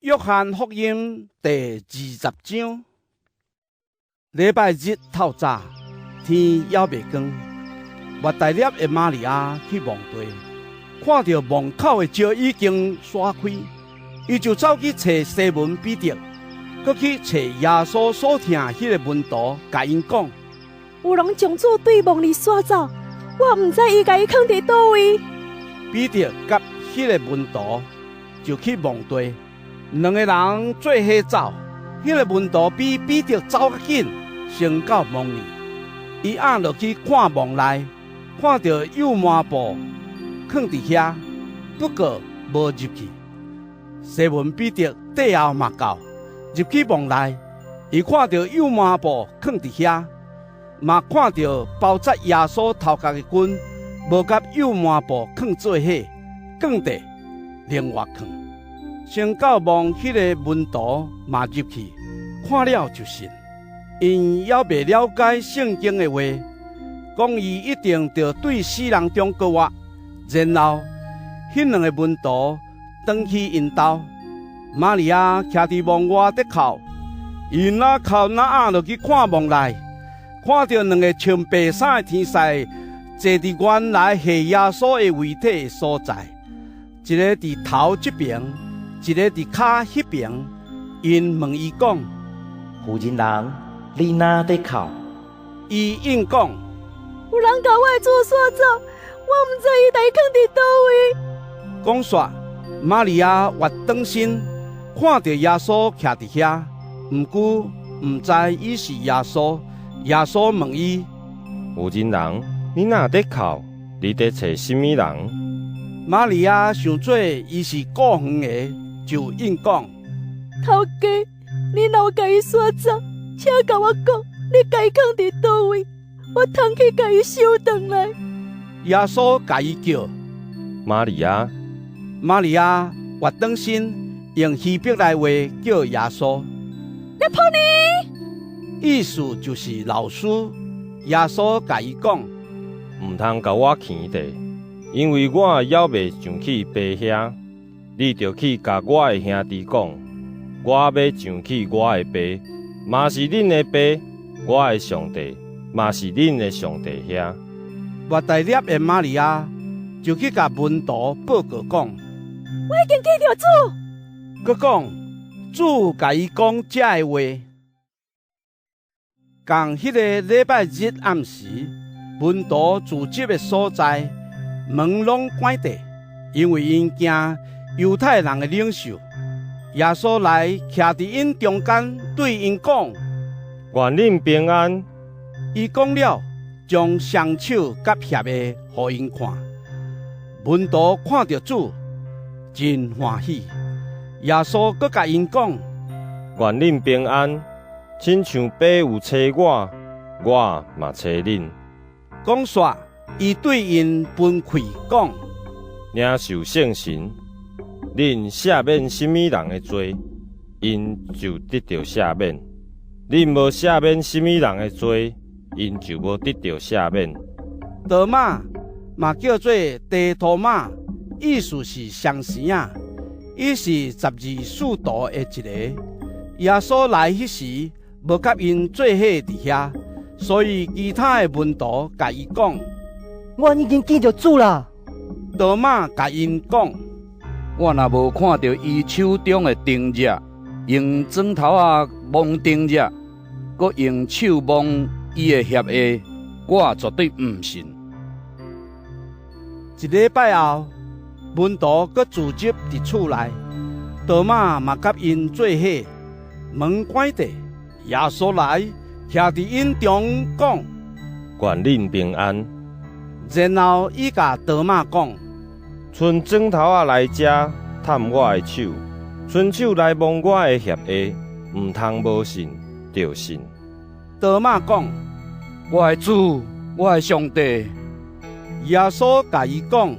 約翰福音第20章，禮拜日透早，天猶未光，抹大拉的瑪利亞去墓地，看著墓口的石已經徙開，伊就走去揣西門彼得，閣去揣耶穌所疼彼个門徒，共𪜶講：有人將主對墓裡徙走，我毋知伊共伊囥佇佗位。彼得佮彼个門徒就去墓地。兩个人做伙走，彼个門徒比彼得走較緊，先到墓裡。伊按落去看墓內，看著油麻布囥佇遐，不過無入去。西門彼得綴後嘛到，入去墓內，伊看著油麻布囥佇遐，嘛看著包紮耶穌頭殼的巾，無佮油麻布囥做伙，囥佇另外囥。先到墓彼个門徒嘛入去，看了就信。𪜶猶未了解聖經的話，講伊一定著對死人中閣活。然後，彼兩个門徒轉去𪜶兜，瑪利亞徛佇墓外佇哭，伊若哭若按落去看墓內，看著兩个穿白衫的天使坐佇原來下耶穌的遺體的所在，一个佇頭這爿，一个佇跤彼爿。𪜶問伊講：婦人人，你哪佇哭？伊應講：有人共我的主徙走，我毋知伊共伊囥佇佗位。講煞，瑪利亞越轉身，看著耶穌徛佇遐，毋過毋知伊是耶穌。耶穌問伊：婦人人，你哪佇哭？你佇揣啥物人？瑪利亞想做伊是顧園的，就應講：頭家，你若有共伊徙走，請共我講，你共伊囥佇佗位，我通去共伊收轉來。耶穌共伊叫：瑪利亞。瑪利亞越轉身，用希伯來話叫耶穌：拉波尼，意思就是老師。耶穌共伊講：毋通共我牽著，因為我猶未上去爸遐。你著去共我的兄弟講，我欲上去我的爸，嘛是恁的爸；我的上帝，嘛是恁的上帝遐。抹大拉的瑪利亞就去共門徒報告講：我已經見著主。閣講主共伊講這个話。仝彼个禮拜日暗時，門徒聚集的所在，門攏關著，因為𪜶驚猶太人的領袖。耶穌來徛佇𪜶中間，對𪜶講：願恁平安。伊講了，將雙手佮脅下予𪜶看。門徒看著主，真歡喜。耶穌閣共𪜶講：願恁平安。親像爸有差我，我嘛差恁。講煞，伊對𪜶噴氣講：領受聖神。恁赦免啥物人的罪，𪜶就得著赦免；恁無赦免啥物人的罪，𪜶就無得著赦免。多馬嘛叫做低托馬，意思是雙生仔。伊是十二使徒的一个。耶穌來彼時，無佮𪜶做伙佇遐，所以其他的門徒共伊講：阮已經見著主啦！多馬共𪜶講：我若無看著伊手中的釘跡，用指頭仔摸釘跡，閣用手摸伊的脅下，我絕對毋信。一禮拜後，門徒閣聚集佇厝內，多馬嘛佮𪜶做伙，門關著，耶穌來，徛佇𪜶中講：願恁平安。然後伊共多馬講：伸指頭仔來遮探我的手，伸手來摸我的脅下，毋通無信，著信。多馬講：我的主，我的上帝。耶穌共伊講：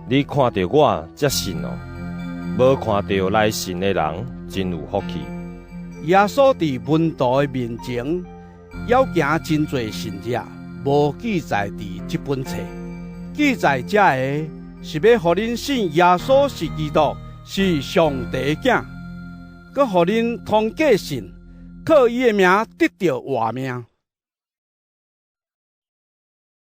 你看著我才信哦，無看著來信的人真有福氣。耶穌佇門徒的面前，猶行真濟神跡，無記載佇這本冊。記載這个，是欲予恁信耶穌是基督，是上帝的囝。閣予恁通過信，靠伊的名得著活命。